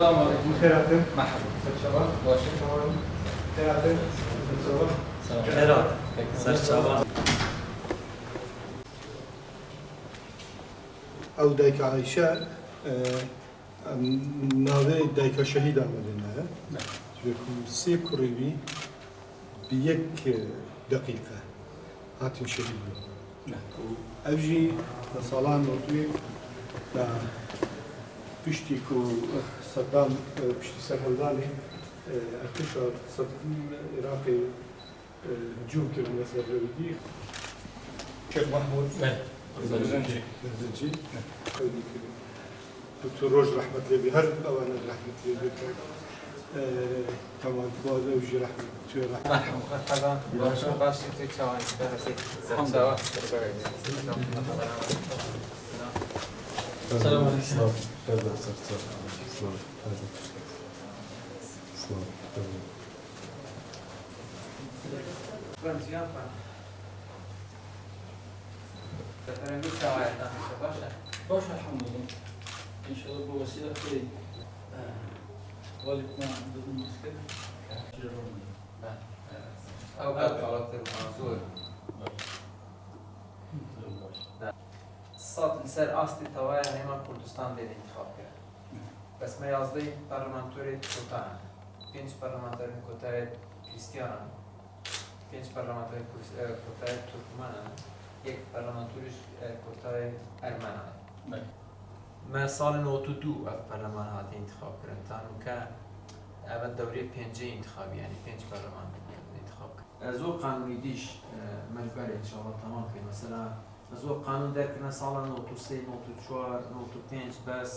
السلام عليكم. خێراتن. مرحبا. سەرچاوان. باشە. خێراتن. سەرچاوان. خێرات سەرچاوان. ئەو دایکە عایشە ناوێ دایکە شەهید ئامادەنایە سێ کوڕیوی bi یەک دقیقە هاتن شەهید بوون. ئەوژی لە ساڵان نۆتوێ لە پشتی و سەدام پشتی سەرهەڵدانێ ئەرتشا عێراقی هجوم کردن لەسەر ڕەویدی شێخ مەحموود بەرزنجی. بەرزنجی ئەودی کرد. دکتۆر ڕۆژ ڕەحمەت لێ بێ، هەر ئەوانە ڕەحمەت لێ بێ. تەمان فواد ئەوژی ڕەحمەت توێ ڕەحمەت. مرحبا. باشە. باشی توی چاوان سەرچاوە. السلام عليكم. باشە. باشە الحمد لله. إن شاء الله بوسيلة خير. والدنا بدون مشكلة. ئەو کات زۆر سەد لەسەر ئاستی تەوای هەرێما کوردستان دێن انتخاب کرد. بەس مە 11 پەرلەمانتۆری کۆتان، پێنج پەرلەمانتاری کۆتای کریستیانان، پێنج پەرلەمانتاری کۆتای تورکمانان، یەک پەرلەمانتۆریش کۆتای ئەرمەنان. مە ساڵ 92 ئەف پەرلەمان هاتە انتخاب کردن تانوکە ئەمە دەورەی پێنجەی انتخابی، یعنی پێنج پەرلەمان انتخاب کرد. زۆر قانونی دیش مەجبەرە ئینشاءڵڵا تەمام کەین. مەسەلا زۆر قانون دەرکردنە ساڵە 93، 94، 95 بەس.